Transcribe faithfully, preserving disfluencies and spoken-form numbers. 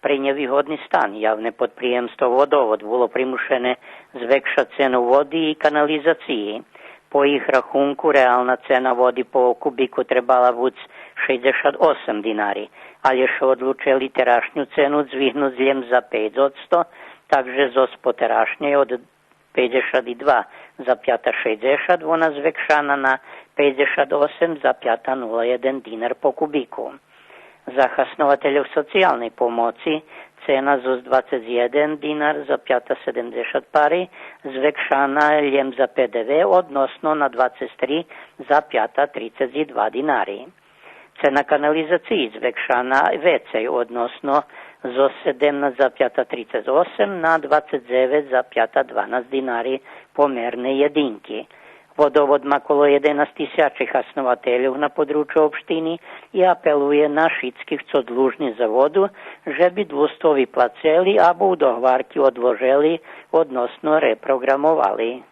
Пре нєвигодни стан явне подприємство Водовод було примушене звекшац цену води и канализациї. По їх рахунку реална цена води по кубику требала буц шейдзешат осем динари, алє ше одлучели терашню цену дзвигнуц лєм за пейц одсто, так же зоз потерашнєй од пейдзешат и два запята шейдзешат, вона звекшана на пейдзешат осем запята нула єден динар по кубику. За хасновательох социялней помоци цена зоз двацец єден динар запята седемдзешат пари звекшана лєм за П Д В, односно на двацец три запята трицец и два динари. Цена канализациї звекшана вецей, односно зоз седемнац запята трицец осем на двацец дзевец запята дванац динари по мерней єдинки. Водовод ма коло єденац тисячи хасновательох на подручю општини и апелує на шицких цо длужни за воду, же би длуствови плацели або у догварки одложели, односно репроґрамовали.